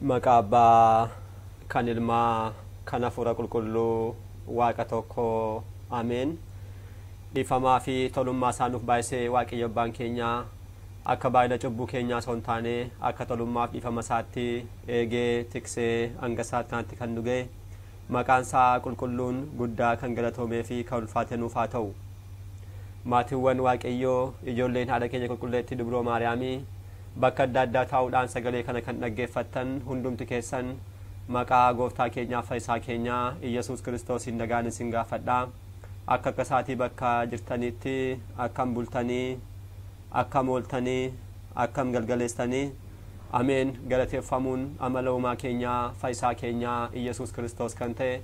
Maqaa Abbaa kan Ilmaa kan Hafuura Qulqulluu Waaqa tokko Ameen. Dhiifamaa fi tolummaa isaa nuuf baay'isee Waaqayyo Abbaan keenya akka baay'ina cubbuu keenyaa osoo hin taane akka tolummaaf dhiifama isaatti eegee tiksee hanga isaatti kanatti kan nu ga'e maqaan isaa qulqulluun guddaa kan galatoomee fi kan ulfaate nuuf haa ta'u. Maatiiwwan Waaqayyoo ijoolleen haadha keenya qulqulleettii Dubroo Maariyaamii bakka adda addaa taa'uudhaan sagalee kana kan dhaggeeffattan hundumti keessan maqaa gooftaa keenyaaf fayyisaa keenyaa Iyyasuus Kiristoosiin nagaan isin gaafadha. Akka akka isaatii bakka jirtanitti akkam bultanii, akkam ooltanii, akkam galgaleessanii. Ameen. Galateeffamuun amala uumaa keenyaa fayyisaa keenyaa Iyyasuus Kiristoos kan ta'e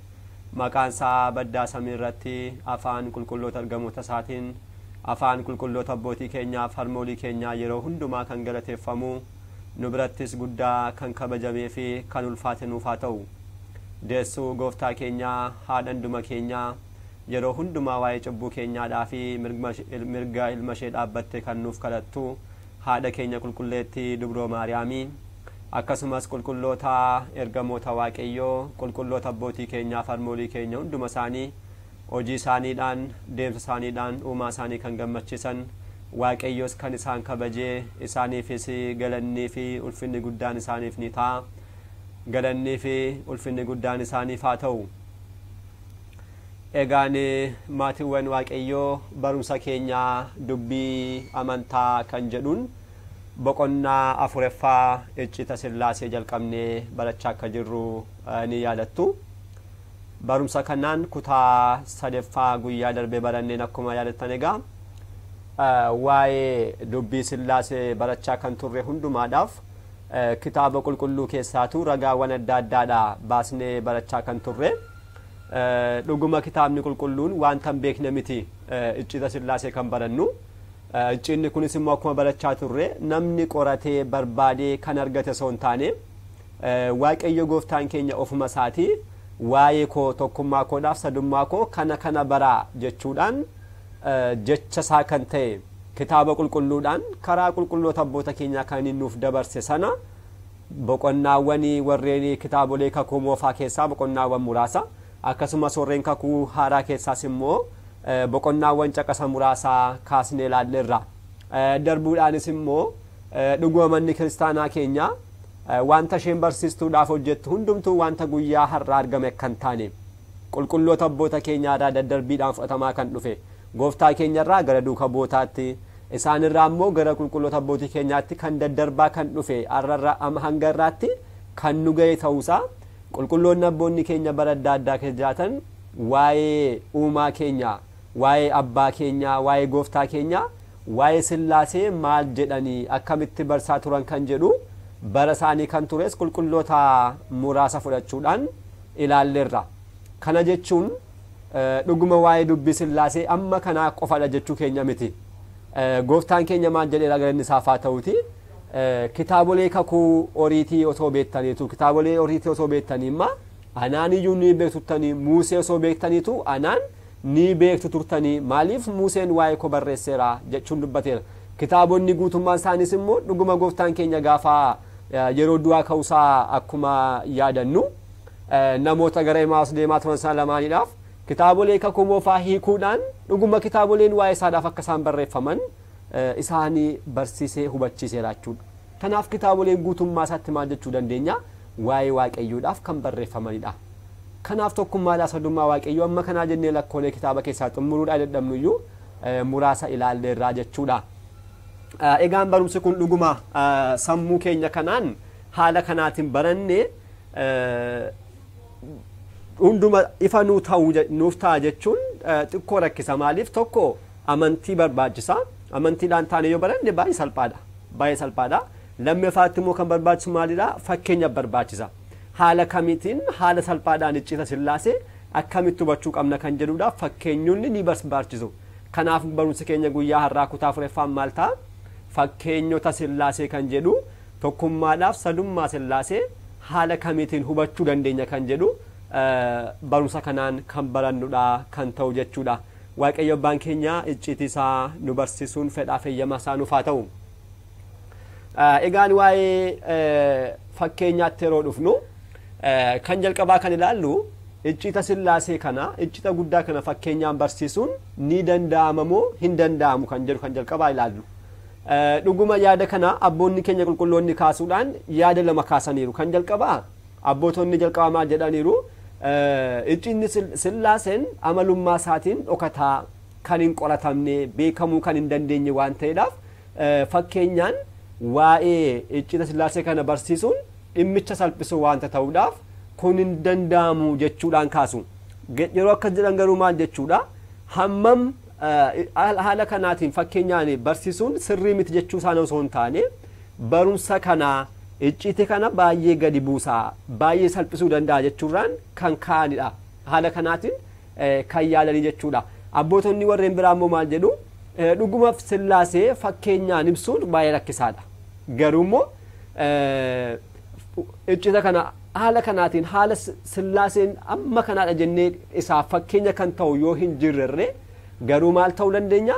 maqaan isaa baddaa samii irratti afaan qulqulloota ergamoota isaatiin afaan qulqulloota abbootii keenyaaf harmoolii keenyaa yeroo hundumaa kan galateeffamu nu birattis guddaa kan kabajamee fi kan ulfaate nuuf haa ta'u. Deessuu gooftaa keenyaa haadha hunduma keenyaa yeroo hundumaa waa'ee cubbuu keenyaadhaa fi mirga ilma ishee dhaabbatte kan nuuf kadhattu haadha keenya qulqulleettii Dubroo Maariyaamii akkasumas qulqulloota ergamoota Waaqayyoo qulqulloota abbootii keenyaaf harmoolii keenya hunduma isaanii hojii isaaniidhaan deemsa isaaniidhaan uumaa isaanii kan gammachiisan Waaqayyos kan isaan kabajee isaaniifis galannii fi ulfinni guddaan isaaniif ni ta'a. Galannii fi ulfinni guddaan isaaniif haa ta'u. Egaan maatiiwwan Waaqayyoo barumsa keenyaa dubbii amantaa kan jedhuun boqonnaa afuraffaa iccita Sillaasee jalqabnee barachaa akka jirru ni yaadattu. Barumsa kanaan kutaa sadaffaa guyyaa darbee baranneen akkuma yaadattan egaa waa'ee dubbii Sillaasee barachaa kan turre hundumaadhaaf kitaaba qulqulluu keessaatu ragaawwan adda addaadha baasnee barachaa kan turre. Dhuguma kitaabni qulqulluun wanta hin beekne miti iccita Sillaasee kan barannu. Icciinni kunis immoo akkuma barachaa turre namni qoratee barbaadee kan argate osoo hin taane Waaqayyo gooftaan keenya ofuma isaatii waa'ee koo tokkummaa koodhaaf sadummaa koo kana kana baraa jechuudhaan jecha isaa kan ta'e kitaaba qulqulluudhaan karaa qulqulloota abboota keenyaa kan inni nuuf dabarse sana boqonnaawwan warreen kitaabolee kakuu moofaa keessaa boqonnaawwan muraasa akkasumas warreen kakuu haaraa keessaas immoo boqonnaawwan caqasa muraasaa kaasnee ilaalleerra. Darbuudhaanis immoo dhuguma manni kiristaanaa keenya wanta isheen barsiistuudhaaf hojjettu hundumtuu wanta guyyaa har'aa argame kan taane qulqulloota abboota keenyaarraa daddarbiidhaan fudhatamaa kan dhufe gooftaa keenyarraa gara duuka bootaatti isaanirraa immoo gara qulqulloota abbootii keenyaatti kan daddarbaa kan dhufe har'arraa amma hanga irraatti kan nu ga'e ta'uusaa qulqulloonni abboonni keenya bara adda addaa keessa jiraatan waa'ee uumaa keenya waa'ee abbaa keenya waa'ee gooftaa keenya waa'ee Sillaasee maal jedhanii akkamitti barsaa turan kan jedhu bara isaanii kan tures qulqulloota muraasa fudhachuudhaan ilaalleerra. Kana jechuun dhuguma waa'ee dubbii Sillaasee amma kanaa qofadha jechuu keenya miti. Gooftaan keenya maal jedheera galanni isaaf haa ta'uti. Kitaabolee kakuu oriitii osoo beektaniitu kitaabolee oriitii osoo beektanii imma anaan iyyuu ni beektu turtanii Muusee osoo beektaniitu anaan ni beektu turtanii maaliif Muuseen waa'ee koo barreesseera jechuun dubbateera. Kitaabonni guutummaan isaaniis immoo dhuguma gooftaan keenya gaafa yeroo du'aa ka'uusaa akkuma yaadannu namoota gara Emaa'us deemaa turan sana lamaaniidhaaf kitaabolee kakuu moofaa hiikuudhaan dhuguma kitaaboleen waa'ee isaadhaaf akka isaan barreeffaman isaanii barsiisee hubachiiseera jechuudha. Kanaaf kitaaboleen guutummaa isaatti maal jechuu dandeenya? Waa'ee Waaqayyoodhaaf kan barreeffamanidha. Kanaaf tokkummaadhaa sadummaa Waaqayyoo amma kanaa jennee lakkoolee kitaaba keessaa xumuruudhaa dadhabnu iyyuu muraasa ilaalleerraa jechuudha. Egaan barumsi kun dhuguma sammuu keenya kanaan haala kanaatiin baranne hunduma ifa nuu ta'u nuuf ta'a jechuun xiqqoo rakkisa. Maaliif tokko amantii barbaachisa. Amantiidhaan taane yoo baranne baay'ee salphaadha. Baay'ee salphaadha. Lammaffaatti immoo kan barbaachisu maalidha? Fakkeenya barbaachisa. Haala kamiitiin haala salphaadhaan iccita Sillaasee akkamitti hubachuu qabna kan jedhudha. Fakkeenyonni ni barbaachisu. Kanaaf barumsi keenya guyyaa har'aa kutaa afuraffaan maal ta'a? Fakkeenyota Sillaasee kan jedhu tokkummaadhaaf sadummaa Sillaasee haala kamiitiin hubachuu dandeenya kan jedhu barumsa kanaan kan barannudha kan ta'u jechuudha. Waaqayyo abbaan keenya icciitii isaa nu barsiisuun fedhaa feyyama isaa nuuf haa ta'u. Egaan waa'ee fakkeenyaatti yeroo dhufnu kan jalqabaa kan ilaallu iccita sillaasee kana, iccita guddaa kana fakkeenyaan barsiisuun ni danda'ama moo hin danda'amu kan jedhu kan jalqabaa ilaallu. Dhuguma yaada kana abboonni keenya qulqulloonni kaasuudhaan yaada lama kaasaniiru. Kan jalqabaa abbootonni jalqabaa maal jedhaniiru? Iccinni sillaaseen amalummaa isaatiin dhokataa kan hin qoratamne, beekamuu kan hin dandeenye waan ta'eedhaaf fakkeenyaan waa'ee iccita sillaasee kana barsiisuun dhimmicha salphisuu waanta ta'uudhaaf kun hin danda'amu jechuudhaan kaasu. Yeroo akkas jedhan garuu maal jechuudha? Hammam haala kanaatiin fakkeenyaan barsiisuun sirrii miti jechuu isaan osoo hin taane, barumsa kana iccite kana baay'ee gadi buusaa, baay'ee salphisuu danda'a jechuurraan kan ka'anidha. Haala kanaatiin kan yaadanii jechuudha. Abbootonni warreen biraa immoo maal jedhu? Dhuguma sillaasee fakkeenyaan ibsuun baay'ee rakkisaadha. Garuu immoo iccita kana haala kanaatiin, haala sillaaseen amma kanaadha jennee isaaf fakkeenya kan ta'u yoo hin jirrerre, garuu maal ta'uu dandeenya?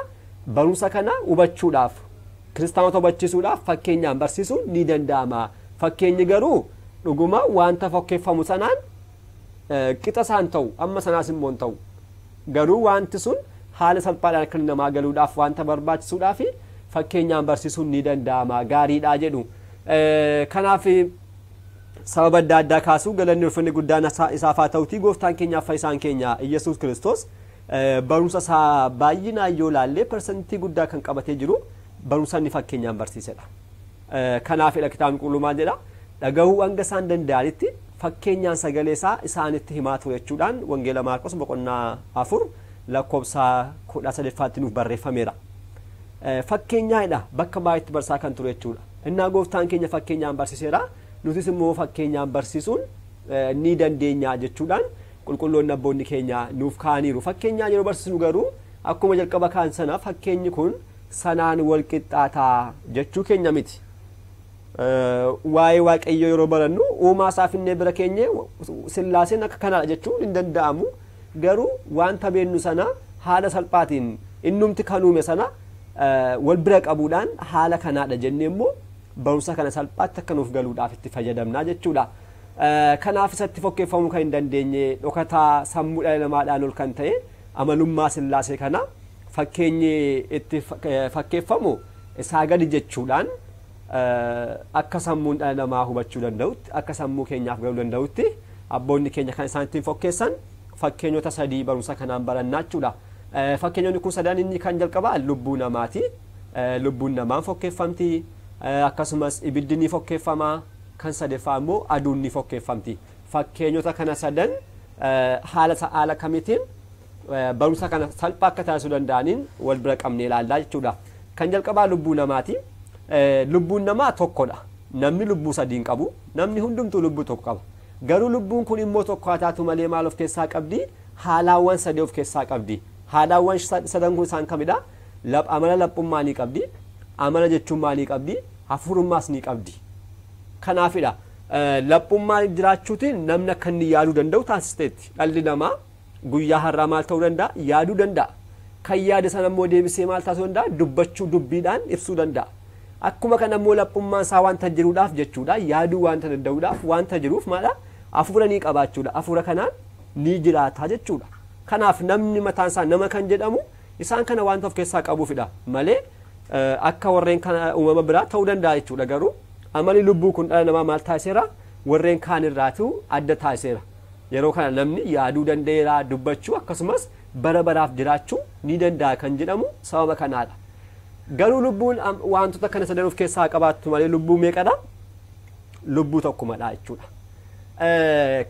Barumsa kana hubachuudhaaf, kiristaanota hubachiisuudhaaf fakkeenyaan barsiisuun ni danda'ama. Fakkeenyi garuu dhuguma wanta fakkeeffamu sanaan qixa isaan ta'u, amma sanaas immoo hin ta'u. Garuu wanti sun haala salphaadhaan akka namaa galuudhaaf wanta barbaachisuudhaaf fakkeenyaan barsiisuun ni danda'ama, gaariidha jedhu. Kanaaf sababa adda addaa kaasuu. Galanni ulfinni guddaan isaaf haa ta'utii, gooftaan keenyaaf fayyisaan keenya Iyyasuus Kiristoos barumsa isaa baay'inaan yoo laallee, parsantii guddaa kan qabatee jiru barumsa inni fakkeenyaan barsiisedha. Kanaafidha kitaabni qulqulluu maal jedha? Dhagahuu hanga isaan danda'anitti fakkeenyaan sagalee isaa isaanitti himaa ture jechuudhaan Wangeela Maarqos boqonnaa 4 lakkoofsa 13ffaatti nuuf barreeffameera. Fakkeenyaadha bakka baay'eetti barsaa kan ture jechuudha. Innaa gooftaan keenya fakkeenyaan barsiiseera. Nutis immoo fakkeenyaan barsiisuun ni dandeenya jechuudhaan qulqulloonni abboonni keenya nuuf kaa'aniiru. Fakkeenyaan yeroo barsiisnu garuu akkuma jalqaba kaan sana fakkeenyi kun sanaan wal qixxaataa jechuu keenya miti. Waa'ee Waaqayyoo yeroo barannu uumaa isaa finnee bira keenye sillaaseen akka kanaadha jechuun hin danda'amu. Garuu wanta beennu sana haala salphaatiin innumti kan uume sana wal bira qabuudhaan haala kanaadha jennee immoo barumsa kana salphaatti akka nuuf galuudhaaf itti fayyadamnaa jechuudha. Kanaaf isatti fakkeeffamuu kan hin dandeenye, dhokataa sammuu dhala namaadhaan ol kan ta'e amalummaa sillaasee kana fakkeenyi itti fakkeeffamu isaa gadi jechuudhaan akka sammuun dhala namaa hubachuu danda'utti, akka sammuu keenyaaf galuu danda'utti abboonni keenya kan isaan ittiin fakkeessan fakkeenyota sadii barumsa kanaan barannaa jechuudha. Fakkeenyonni kun sadan, inni kan jalqabaa lubbuu namaati. Lubbuun namaan fakkeeffamti. Akkasumas ibiddi ni fakkeeffama. Kan sadaffaa immoo aduun ni fakkeeffamti. Fakkeenyota kana sadan haala kamitiin barumsa kana salphaa akka taasisuu danda'aniin wal bira qabnee ilaallaa jechuudha. Kan jalqabaa lubbuu namaati. Lubbuun namaa tokkodha. Namni lubbuu sadii hin qabu. Namni hundumtuu lubbuu tokko qaba. Garuu lubbuun kun immoo tokko haa taatu malee maal of keessaa qabdi? Haalaawwan sadii of keessaa qabdi. Haalaawwan sadan kun isaan kamidha? Amala laphummaa ni qabdi. Amala jechummaa ni qabdi. Hafuurummaas ni qabdi. Kanaafidha laphummaa jiraachuutiin namni akka inni yaaduu danda'u taasisteetti. Dhalli namaa guyyaa har'aa maal ta'uu danda'a? Yaaduu danda'a. Kan yaada sana immoo deebisee maal taasisuu danda'a? Dubbachuu, dubbiidhaan ibsuu danda'a. Akkuma kana immoo laphummaan isaa wanta jiruudhaaf jechuudha. Yaaduu wanta danda'uudhaaf wanta jiruuf maala? Hafuura ni qabaachuudha. Hafuura kanaan ni jiraata jechuudha. Kanaaf namni mataan isaa nama kan jedhamu isaan kana wanta of keessaa qabuufidha malee akka warreen kana uumama biraa ta'uu danda'a jechuudha. Garuu amali lubbuu kun dhala namaa maal taasiseera? Warreen kaan irraatu adda taasiseera. Yeroo kana namni yaaduu danda'eera, dubbachuu, akkasumas bara baraaf jiraachuu ni danda'a kan jedhamu sababa kanaadha. Garuu lubbuun wantoota kana sadan of keessaa qabaattu malee lubbuu meeqadha? Lubbuu tokkumadha jechuudha.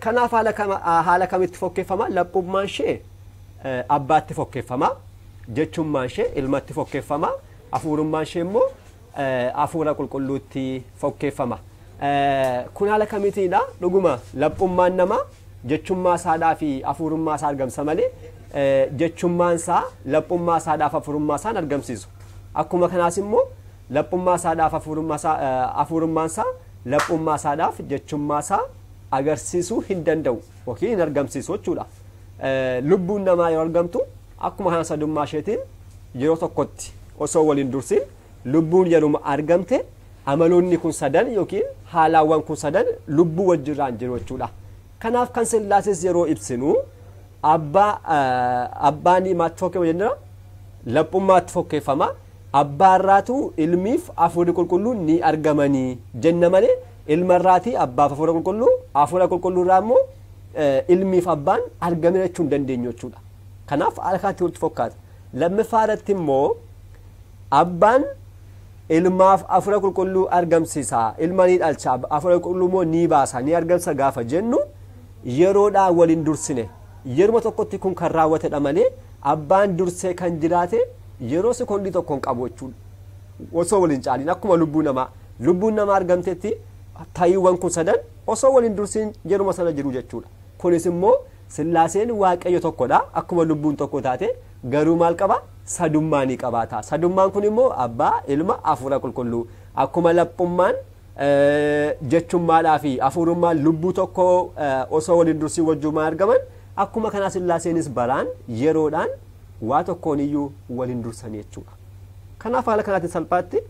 Kanaaf haala kamitti fokkeeffama? Laphummaan ishee abbaatti fokkeeffama. Jechummaan ishee ilmatti fokkeeffama. Hafuurummaan ishee immoo hafuura qulqulluutti fokkeeffama. Kun haala kamiitiidha? Dhuguma laphummaan namaa jechummaa isaadhaa fi hafuurummaa isaa argamsa malee jechummaan isaa laphummaa isaadhaaf hafuurummaa isaan argamsiisu. Akkuma kanaas immoo laphummaa isaadhaaf hafuurummaan isaa laphummaa isaadhaaf jechummaa isaa agarsiisuu hin danda'u yookiin hin argamsiisu jechuudha. Lubbuun namaa yeroo argamtu akkuma kana sadummaa isheetiin yeroo tokkotti osoo waliin dursin lubbuun yeruma argamte Amaloonni kun sadan yookiin haalaawwan kun sadan lubbuu wajjirraan jiru jechuudha. Kanaaf kan Sillaasees yeroo ibsinu abbaan maatti fokkeeffama jennaan laphummaatti fokkeeffama. Abbaarraatu ilmiif hafuurri qulqulluun ni argamanii jenna malee ilmarraatii abbaaf hafuura qulqulluu, hafuura qulqulluurraa immoo ilmiif abbaan argamee jechuu hin dandeenyu jechuudha. Kanaaf haala kanatti walitti fakkaata. Lammaffaa irratti immoo abbaan ilmaaf hafuura qulqulluu argamsiisa, ilma ni dhalcha, hafuura qulqulluu immoo ni baasa, ni argamsa gaafa jennu yeroodhaan waliin dursine yeruma tokkotti kun kan raawwatedha malee abbaan dursee kan jiraate yeroo sekoondii tokko hin qabu jechuudha. Osoo waliin caaliin akkuma lubbuu namaa lubbuun namaa argamtetti ta'iiwwan kun sadan osoo waliin dursiin yeruma sana jiru jechuudha. Kunis immoo Sillaaseen Waaqayyo tokkodha akkuma lubbuun tokko taate garuu maal qaba? Sadummaa ni qabaata. Sadummaan kun immoo abbaa, ilma, hafuura qulqulluu. Akkuma laphummaan jechummaadhaa fi hafuurummaan lubbuu tokko osoo waliin dursiin wajjumaan argaman akkuma kanaa Sillaaseenis baraan yeroodhaan waa tokkoon iyyuu waliin dursanii jechuudha. Kanaaf haala kanaatiin salphaatti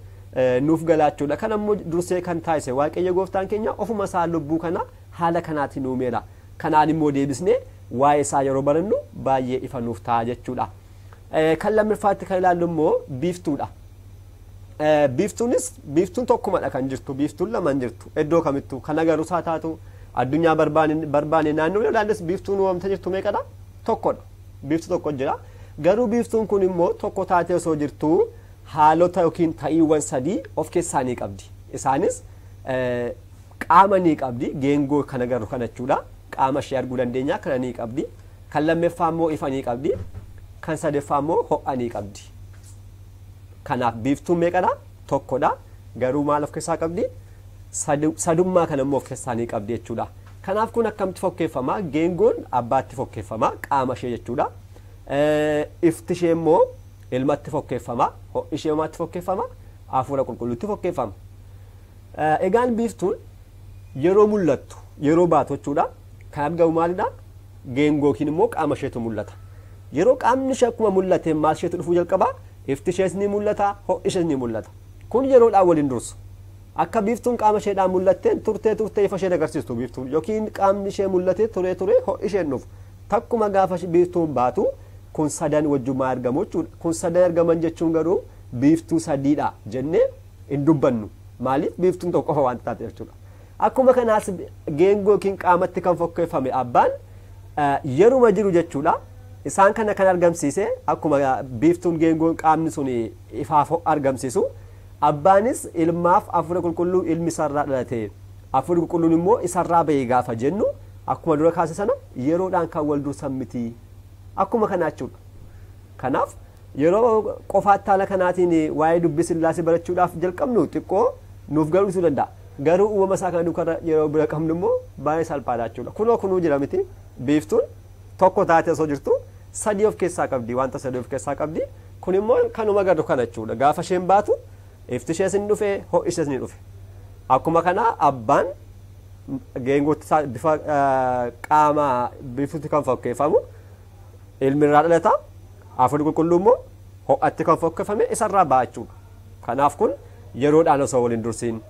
nuuf galaachuudha. Kan ammoo dursee kan taasise Waaqayyo gooftaan keenya ofuma isaa lubbuu kana haala kanaatiin uumeera. Kanaan immoo deebisnee waa'ee isaa yeroo barannu baay'ee ifa nuuf ta'a jechuudha. Kan lammaffaatti kan ilaallu immoo biiftuudha. Biiftuunis biiftuun tokkumadha kan jirtu, biiftuun lama hin jirtu. Iddoo kamittuu kan agarru isaa taatu addunyaa barbaanne naannoo ilaalles biiftuun uumamtee jirtu meeqadha? Tokkodha. Biiftuu tokko jira. Garuu biiftuun kun immoo tokko taatee osoo jirtuu haalota yookiin ta'iiwwan sadii of keessaa ni qabdi. Isaanis qaama ni qabdi, geengoo kan agarru kana jechuudha. Qaama ishee arguu dandeenya kana ni qabdi. Kan lammaffaa immoo ifa ni qabdi. Kan sadaffaa immoo ho'a ni qabdi. Kanaaf biiftuun meeqadha? Tokkodha. Garuu maal of keessaa qabdi? Sadummaa kana immoo of keessaa ni qabdi jechuudha. Kanaaf kun akkamitti fokkeeffama? Geengoon abbaatti fokkeeffama, qaama ishee jechuudha. Ifti ishee immoo ilmatti fokkeeffama, ho'i ishee maatti fokkeeffama, hafuura qulqulluutti fokkeeffama. Egaan biiftuun yeroo mul'attu, yeroo baatu jechuudha. Kan argamu maalidha? Geengoo yookiin immoo qaama isheetu mul'ata. Yeroo qaamni ishee akkuma mul'ate maal isheetu dhufuu jalqaba? Ifti ishees ni mul'ata, ho'i ishees ni mul'ata. Kun yeroodhaan waliin dursu. Akka biiftuun qaama isheedhaan mul'atteen turtee turtee ifa ishee agarsiistu biiftuun yookiin qaamni ishee mul'atee turee turee ho'i isheen dhufu. Takkuma gaafa biiftuun baatu kun sadan wajjumaa argamu jechuudha. Kun sadan argaman jechuun garuu biiftuu sadiidha jennee hin dubbannu. Maaliif biiftuun tokko qofa waan taate jechuudha. Akkuma kanaas geengoo yookiin qaamatti kan fokkeeffame abbaan yeruma jiru jechuudha. Isaan kana kan argamsiise akkuma biiftuun geengoon qaamni sun ifaaf argamsiisu abbaanis ilmaaf hafuura qulqulluu ilmi isarraa dhalate hafuurri qulqulluun immoo isarraa bahee gaafa jennu akkuma dura kaase sana yeroodhaan kan wal dursan miti. Akkuma kanaa jechuudha. Kanaaf yeroo qofaatti haala kanaatiin waa'ee dubbii Sillaasee barachuudhaaf jalqabnu xiqqoo nuuf galuu danda'a. Garuu uumama isaa kana duukaa yeroo bira qabnu immoo baay'ee salphaadha jechuudha. Kunoo kunuu jira miti biiftuun tokko taatee osoo jirtu sadii of keessaa qabdi, wanta sadii of keessaa qabdi. Kun immoo kanuma agarru kana jechuudha. Gaafa isheen baatu ifti ishees ni dhufe, ho'i ishees ni dhufe. Akkuma kana abbaan geengootti bifa qaama biiftuutti kan fakkeeffamu ilmi irraa dhalata, hafuurri qulqulluu immoo ho'atti kan fakkeeffame isarraa ba'a jechuudha. Kanaaf kun yeroodhaan osoo waliin dursiin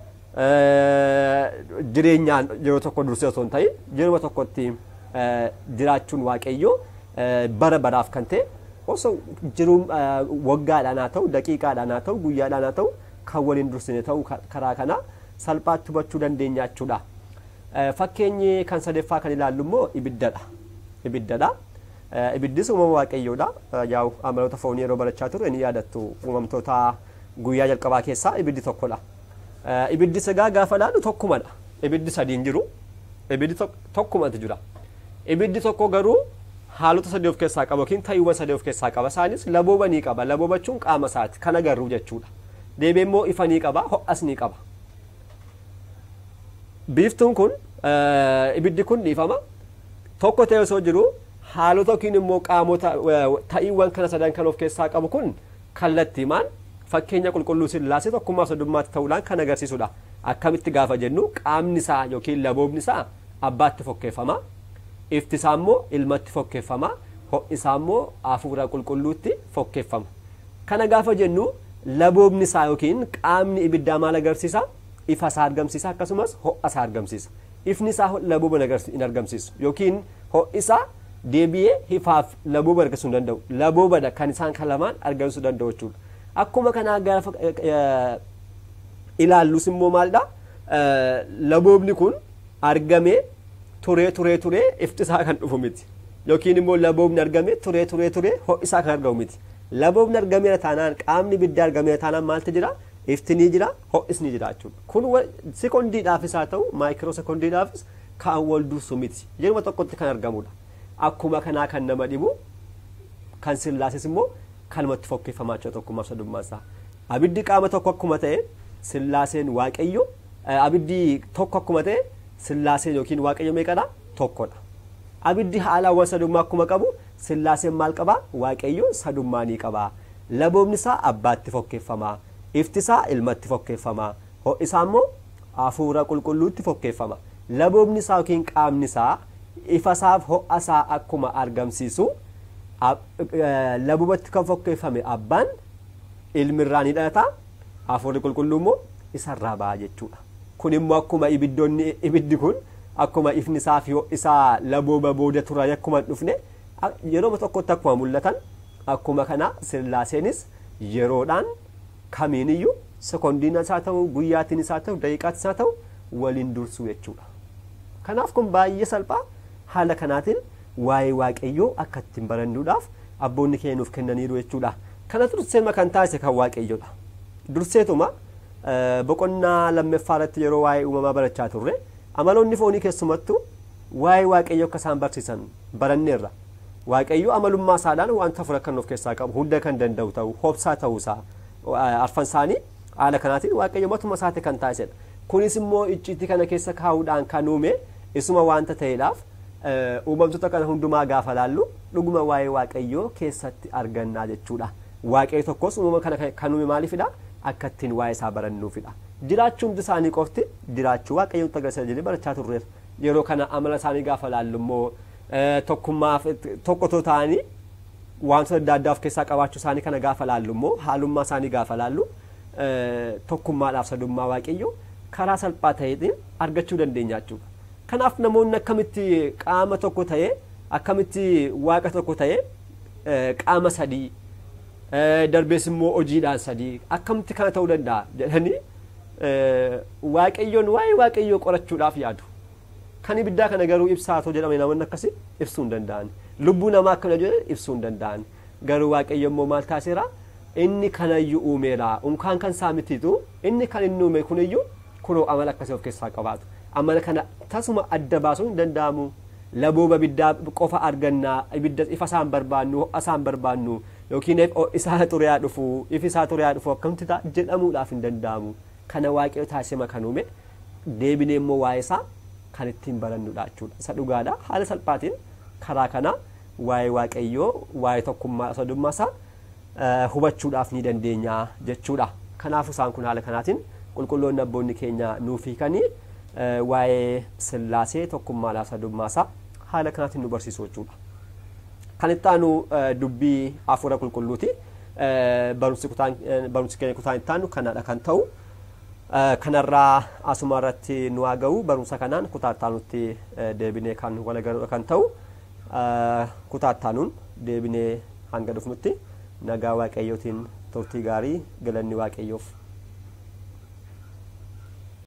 jireenyaan yeroo tokko dursee osoo hin ta'in yeruma tokkotti jiraachuun Waaqayyoo bara baraaf kan ta'e osoo jiruun waggaadhaan haa ta'u, daqiiqaadhaan haa ta'u, guyyaadhaan haa ta'u kan waliin dursine ta'uu karaa kana salphaatti hubachuu dandeenya jechuudha. Fakkeenyi kan sadaffaa kan ilaallu immoo ibiddadha. Ibiddadha. Ibiddis uumama Waaqayyoodha. Yaa'u amaloota foonii yeroo barachaa turre ni yaadattu uumamtoota guyyaa jalqabaa keessaa ibiddi tokkodha. Ibiddis egaa gaafa ilaallu tokkumadha. Ibiddi sadiin jiru. Ibiddi tokkumatu jira. Ibiddi tokko garuu haalota sadii of keessaa qaba yookiin ta'iiwwan sadii of keessaa qaba. Isaanis labooba ni qaba. Laboobachuun qaama isaati. Kan agarru jechuudha. Deebi'ee immoo ifa ni qaba, ho'as ni qaba. Biiftuun kun ibiddi kun dhiifama. Tokko ta'e osoo jiru haalota yookiin immoo qaamota ta'iiwwan kana sadan kan of keessaa qabu kun kallattiimaan fakkeenya qulqulluu Sillaasee tokkummaa sodummaatti ta'uudhaan kan agarsiisudha. Akkamitti gaafa jennu qaamni isaa yookiin laboobni isaa abbaatti fokkeeffama. Ifti isaa immoo ilmatti fokkeeffama. Ho'i isaa immoo hafuura qulqulluutti fokkeeffama. Kana gaafa jennu Laboobni isaa yookiin qaamni ibiddaa maal agarsiisa? Ifa isaa argamsiisa, akkasumas ho'a isaa argamsiisa. Ifni isaa labooba hin argamsiisu yookiin ho'i isaa deebi'ee ifaaf labooba argamsiisuu hin danda'u. Laboobadha kan isaan kan lamaan argamsiisuu danda'u jechuudha. Akkuma kanaa gaafa ilaallus immoo maalidha? Laboobni kun argamee turee turee turee ifti isaa kan dhufu miti. Yookiin immoo laboobni argamee turee turee turee ho'i isaa kan argamu miti. Laboobni argameera taanaan, qaamni ibiddaa argameera taanaan maaltu jira? Ifti ni jira, ho'is ni jira jechuudha. Kun sekondiidhaafis haa ta'u maayikiroo sekondiidhaafis kan wal dursu miti. Yeruma tokkotti kan argamudha. Akkuma kanaa kan nama dhibu kan Sillaases immoo kanumatti fokkeeffamaa jira tokkummaaf sadummaa isaa. Abiddi qaama tokko akkuma ta'e Sillaaseen Waaqayyo, abiddi tokko akkuma ta'e Sillaaseen yookiin Waaqayyo meeqadha? Tokkodha. Abiddi haalawwan sadummaa akkuma qabu Sillaaseen maal qabaa? Waaqayyo sadummaa ni qabaa. Laboobni isaa abbaatti fokkeeffama. Ifti isaa ilmatti fokkeeffama. Ho'i isaa immoo hafuura qulqulluutti fokkeeffama. Laboobni isaa yookiin qaamni isaa ifa isaaf ho'a isaa akkuma argamsiisu laboobatti kan fokkeeffame abbaan ilmirraa ni dhalata, hafuurri qulqulluu immoo isarraa ba'a jechuudha. Kun immoo akkuma ibiddi kun akkuma ifni isaa fi ho'i isaa labooba booda turan akkuma hin dhufne yeroo tokkotti akkuma mul'atan, akkuma kana Sillaaseenis yeroodhaan kamiiniyyuu sekondiin isaa ta'u, guyyaatiin isaa ta'u, daqiiqaatiin isaa ta'u waliin dursuu jechuudha. Kanaaf kun baay'ee salphaa. Haala kanaatiin waa'ee Waaqayyoo akka ittiin barannuudhaaf abboonni keenya nuuf kennaniiru jechuudha. Kana durseema kan taasise kan Waaqayyoodha. Durseetuma boqonnaa lammaffaa irratti yeroo waa'ee uumamaa barachaa turre amaloonni foonii keessumattuu waa'ee Waaqayyoo akka isaan barsiisan baranneerra. Waaqayyo amalummaa isaadhaan wanta afur akka of keessaa qabu, hunda kan danda'u ta'u, hobsaa ta'uusaa arfan isaanii haala kanaatiin Waaqayyo matuma isaati kan taasisedha. Kunis immoo icciitii kana keessa kaa'uudhaan kan uume isuma wanta ta'eedhaaf uumamtoota kana hundumaa gaafa laallu dhuguma waa'ee Waaqayyoo keessatti argannaa jechuudha. Waaqayyo tokkos uumama kana kan uume maaliifidha? Akka ittiin waa'ee isaa barannuufidha. Jiraachuun hundi isaanii qofti jiraachuu Waaqayyoon agarsiisa jedhee barachaa turreera. Yeroo kana amala isaanii gaafa laallu immoo tokkummaaf tokko ta'anii wantoota adda addaa of keessaa qabaachuu isaanii kana gaafa laallu immoo haalummaa isaanii gaafa laallu tokkummaadhaaf sadummaa Waaqayyoo karaa salphaa ta'eetiin argachuu dandeenya jechuudha. Kanaaf namoonni akkamitti qaama tokko ta'ee, akkamitti waaqa tokko ta'ee qaama sadii darbees immoo hojiidhaan sadii akkamitti kana ta'uu danda'a jedhanii Waaqayyoon waa'ee Waaqayyoo qorachuudhaaf yaadu. Kan ibiddaa kana garuu ibsaa ta'u jedhame namoonni akkasii ibsuu hin danda'an. Lubbuu namaa akkana jedhan ibsuu hin danda'an. Garuu Waaqayyo immoo maal taasiseera? Inni kanayyuu uumeera. Unkaan kan isaa mitiitu inni kan inni uume kuniyyuu kunoo amala akkasii of keessaa qabaatu. Amala kana tasuma adda baasuun hin danda'amu. Labooba ibiddaa qofa argannaa, ibidda ifa isaan barbaannu, ho'a isaan barbaannu yookiin isaa xuriyaa dhufu, ifi isaa xuriyaa dhufu akkamitti ta'a jedhamuudhaaf hin danda'amu. Kana Waaqayyo taasisema kan uume deebinee immoo waa'ee isaa kan ittiin barannudha jechuudha. Isa dhugaadha. Haala salphaatiin karaa kana waa'ee Waaqayyoo, waa'ee tokkummaa sadummaa isaa hubachuudhaaf ni dandeenya jechuudha. Kanaaf isaan kun haala kanaatiin qulqulloonni abboonni keenya nuuf hiikanii waa'ee Sillaasee tokkummaadhaaf sadummaa isaa haala kanaatiin nu barsiisu jechuudha. Kan itti aanu dubbii hafuura qulqulluuti. Barumsi keenya kutaan itti aanu kanadha kan ta'u. Kanarraa asuma irratti nu haa ga'u. Barumsa kanaan kutaa itti aanutti deebinee kan wal agarruudha kan ta'u. Kutaa itti aanuun deebinee hanga dhufnutti nagaa Waaqayyootiin turtii gaarii, galanni Waaqayyoof